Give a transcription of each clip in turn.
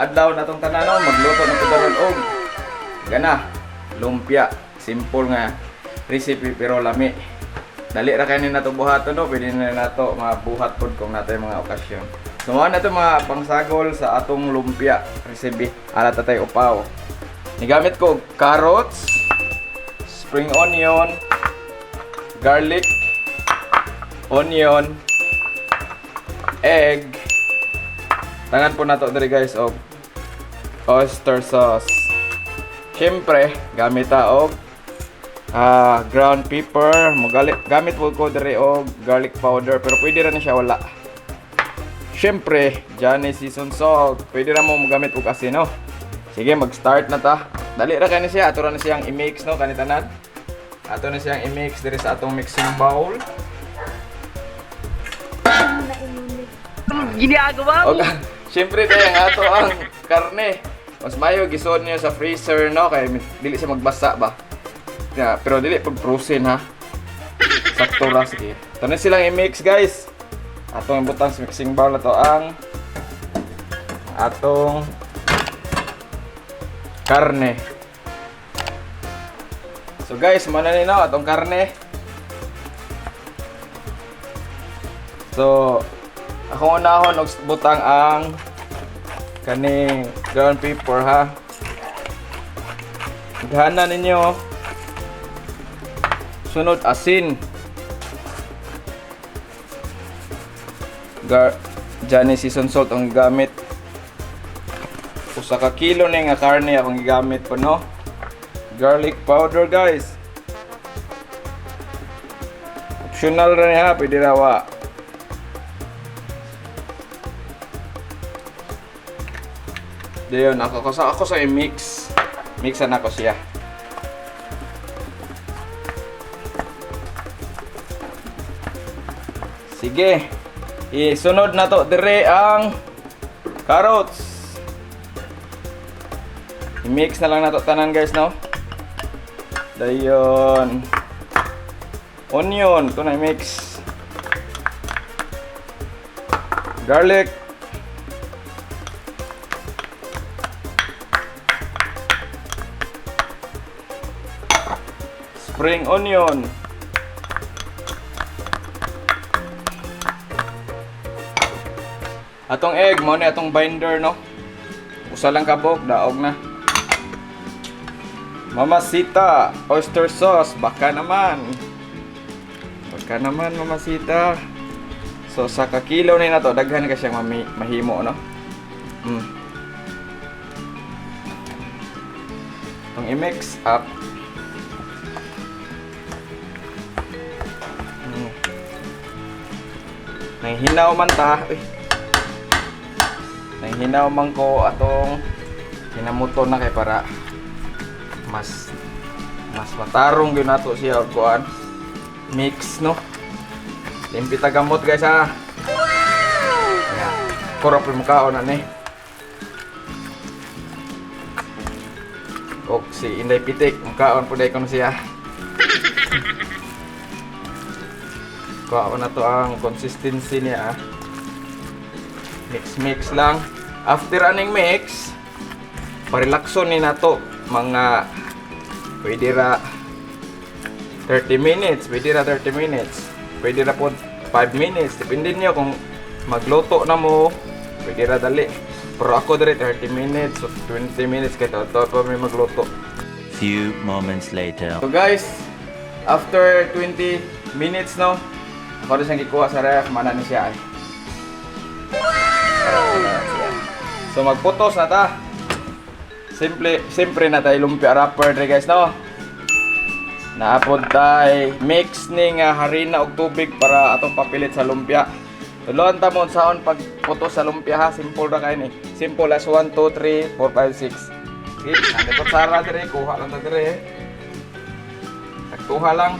adlaw na tong tanan, no, magluto na pud karon og gana lumpia. Simple nga recipe pero lami. Dali ra kay ni nato buhaton, no, pwede na nato mabuhat pod kung natay mga okasyon. So mao na to mga pangsagol sa atong lumpia recipe. Ala tatay upaw. Nigamit ko og carrots, spring onion, garlic, onion, egg. Tangan po nato diri, guys, og oyster sauce. Siyempre, gamit ta og ground pepper. Mogali, gamit po ko diri og garlic powder pero pwede ra ni siya wala. Siyempre, Johnny season salt. Pwede ra mo mogamit og asin, no. Sige, mag-start na ta. Dali ra kay ni siya. Ato ra ni siyang i-mix, no, kani tanan. Ato na siyang i-mix diri sa atong mixing bowl. Ginagawa Og siyempre tayo ang ato ang karne. Mas mayo gisod niyo sa freezer, no, kay dili siya magbasa ba. Ya, pero dili pag frozen ha. Sakto ra, sige. Ito na silang i-mix, guys. Atong ibutang sa mixing bowl na to ang atong karne. So guys, mana ni no atong karne. So, ako unahon og butang ang kaning ground pepper ha. Gana ninyo. Sunod, asin. Gar Johnny season salt ang gamit. Usa ka kilo ni nga karne akong gigamit po, no. Garlic powder, guys. Optional ra ni ha, pwede ra wa. Dayon ako sa i-mix. Mixan ako siya. Sige. Isunod na to dire ang carrots. I-mix na lang nato tanan, guys, no. Dayon. Onion, ito na i-mix. Garlic. Spring onion. Atong egg, mo ni atong binder, no. Usa lang kabok, daog na. Mamasita, oyster sauce, baka naman. Baka naman, mamasita. So sa kakilo ni nato, daghan ka siyang mahimo, no. Itong i-mix up. Nang hinaw man ta. Uy. Nang hinaw man ko atong hinamuton na kay para mas mas matarong gyud nato siya og kuan. Mix, no. Limpita gamot, guys, ha. Yeah. Kurap yung mukhaon na ni. Og si Inday Pitik, mukhaon po dahil ko siya. Kuha na to ang consistency niya. Ah. Mix mix lang. After aning mix, parelakson ni nato mga pwede ra 30 minutes, pwede ra 30 minutes. Pwede ra po 5 minutes. Depende niyo kung magluto na mo, pwede ra dali. Pero ako diri 30 minutes o 20 minutes kay to pa may magluto. Few moments later. So guys, after 20 minutes, no, ako rin siyang gikuha sa ref, mana ni siya ay. So magputos na ta. Simple, simple na tayo lumpia wrapper dre, guys, no. Naapod tay mix ni nga harina og tubig para atong papilit sa lumpia. Tudloan ta mo unsaon pagputos sa lumpia ha, simple ra kay ni. Simple as 1 2 3 4 5 6. Okay, nandito kutsara dire, kuha lang ta dire. Saktuha lang.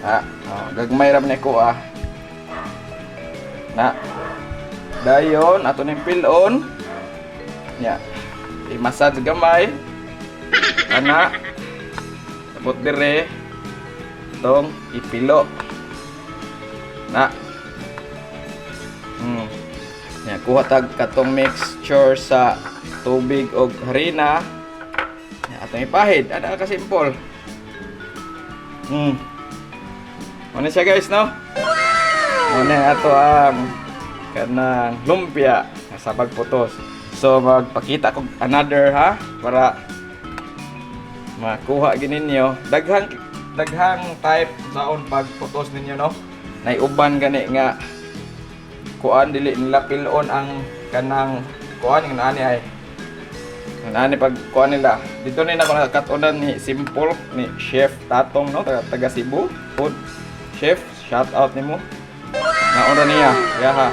Ah, oh, gagmay ra man ni ko ah. Na. Dayon ato ning pil-on. Nya. I-massage gamay. Ana. Tapos dire tong ipilo. Na. Nya, kuha tag katong mixture sa tubig og harina. Nya, atong ipahid. Ada ka simple. Ano siya, guys, no? Muna ato ang kanang lumpia sa pagputos. So magpakita ko another, ha, para makuha gid ninyo. Daghang daghang type saon pagputos ninyo, no. Nay uban gani nga kuan, dili nila pilon ang kanang kuan nga naani ay nga naani pag kuan nila. Dito ni nako nakatunan ni Simple ni Chef Tatong, no, taga, taga Cebu. Food chef, shout out nimo. Nauna niya, yaha.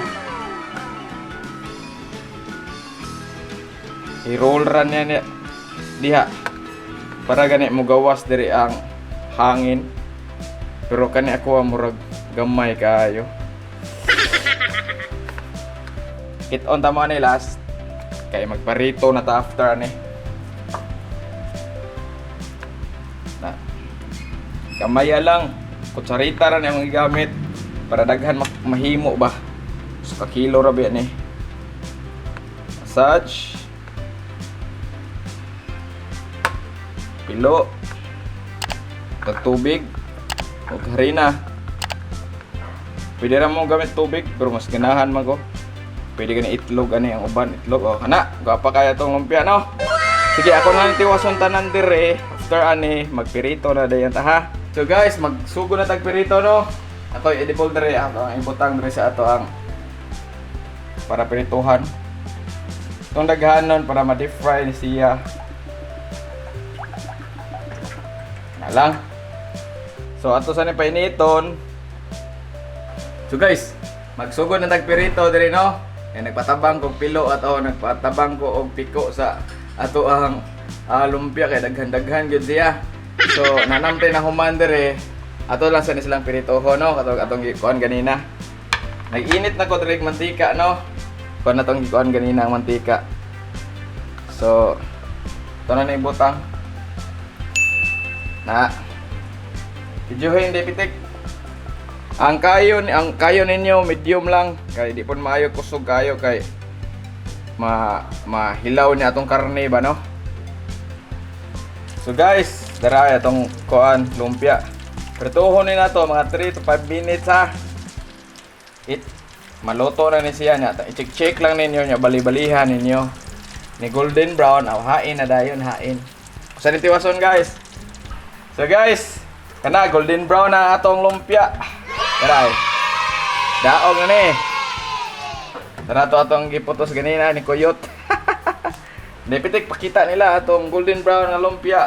I-roll ra niya niya diha. Para gani mo gawas diri ang hangin. Pero kani ako ah, murag gamay kaayo. Hit on tama ni last. Kay magparito na ta after ani. Na. Kamaya lang. Kutsarita ra ni ang gigamit para daghan mahimo ba. So ka kilo ra ba ni. Massage. Pilo. Tag tubig og harina. Pwede ra mo gamit tubig pero mas ganahan man ko. Pwede ka ni itlog ani ang uban itlog, oh kana gwapa kaya tong lumpia, no. Sige, ako na lang tiwason tanan dire. After ani magpirito na dayon ta, ha. So guys, magsugo na tag pirito, no. Ato edible dire, ato ang ibutang dire sa ato ang para pirituhan. Itong daghanon para ma-deep fry ni siya. Na lang. So ato sa ni painiton. So guys, magsugod na tagpirito diri, no. Kay nagpatabang kog pilo at oh, nagpatabang ko og piko sa ato ang lumpia kay daghan-daghan gyud siya. So nanamtay na human diri. Ato lang sa ni silang piritoho, no, katong atong gikuan ganina. Nag-init na ko diri og mantika, no. Kuan na tong gikuan ganina ang mantika. So ito na na ibutang. Na. Videohin di pitik. Ang kayo ninyo medium lang kay di pud maayo kusog kayo kay ma mahilaw ni atong karne ba, no. So guys, dara atong kuan lumpia. Prituhon ni nato mga 3 to 5 minutes, ha. It maluto na ni siya nya. I-check-check lang ninyo nya, bali-balihan ninyo. Ni golden brown, aw hain na dayon, hain. Usa ni tiwason, guys. So guys, kana golden brown na atong lumpia. Taray. Daog na ni. Tara to atong giputos ganina ni Kuyot. Di pitik, pakita nila atong golden brown nga lumpia.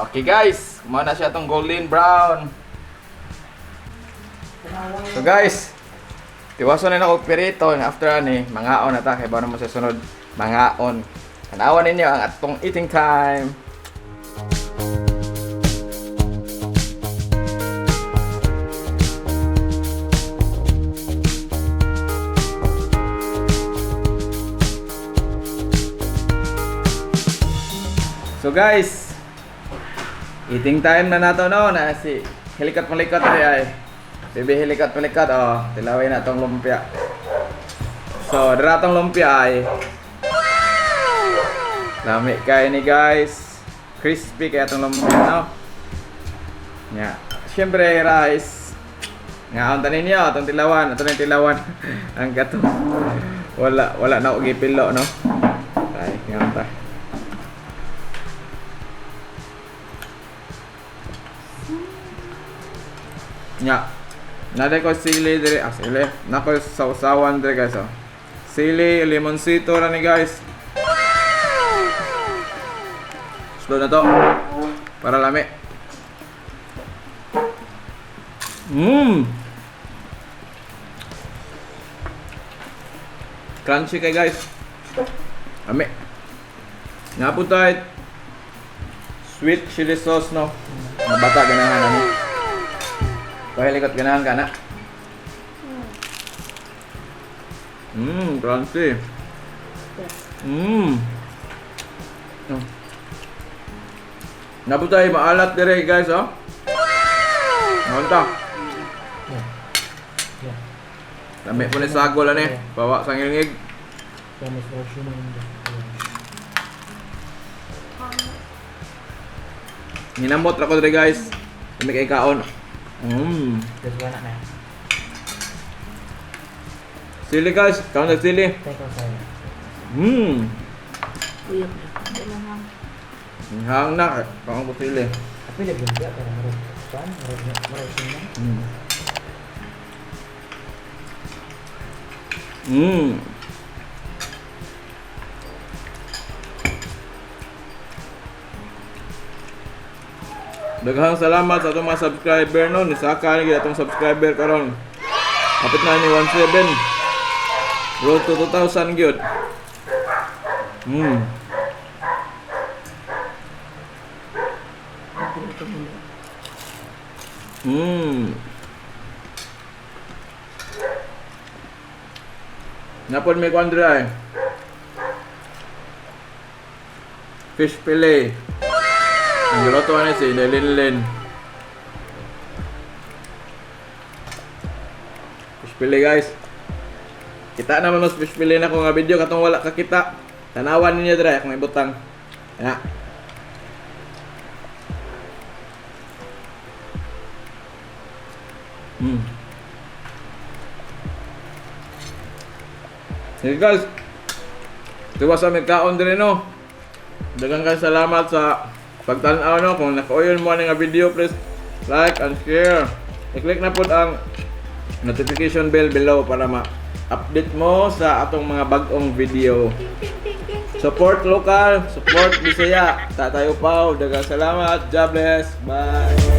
Okay guys, mao na siya atong golden brown. So guys, tiwason na ako pirito after ani mangaon na ta kay ba naman sa sunod mangaon. Tanawan ninyo ang atong eating time. So guys, eating time na nato, no, na si Helikot malikot rin ay. Baby Helikot malikot, oh, tilawin na tong lumpia. So, dara tong lumpia ay. Lami kay ni, guys. Crispy kaya tong lumpia, no. Nya. Siyempre rice. Nga unta ninyo atong tilawan, ato ning tilawan. Ang kato. Wala wala na og gipilo, no. Ay, nga unta. Nya. Naday ko sili dire, ah sili. Nako sausawan dire, guys, oh. Sili, limoncito ra ni, guys. Slow na to. Para lami. Crunchy kay, guys. Lami. Nga po tayo sweet chili sauce, no. Mga bata ganahan ani. Pahilikot ganahan ka na. Crunchy. Oh. Napo tayo maalat dire, guys, oh. Manta. Yeah. Yeah. Lami po ni sagol ani. Bawa sa ngilngig. Hinamot ra ko diri, guys. Lami kay kaon. Just wala na. Sili, guys, kaon na sili. Take off sa'yo. Uyap na. Hindi lang ha. Hang na, kaon ko sili. Apil lagi dia pero marag kuan, marag marag sino. Daghang salamat sa atong mga subscriber, no. Nisaka ni atong subscriber karon. Kapit na ni 17. Road to 2,000 gyud. Napon may kuan dira eh. Fish fillet. Ang giluto ni si Linlin. Fish fillet, guys. Kita naman mas fish fillet na ko nga video katong wala ka kita. Tanawan ninyo dira akong ibutang. Ya. Sige, guys. Tuwa sa aming kaon diri, no. Daghang kay salamat sa pagtan-aw, no. Kung nakauyon mo ani nga video, please like and share. I-click na pud ang notification bell below para ma-update mo sa atong mga bag-ong video. Support local, support Bisaya. Tatayo Pao, daghang salamat. God bless. Bye.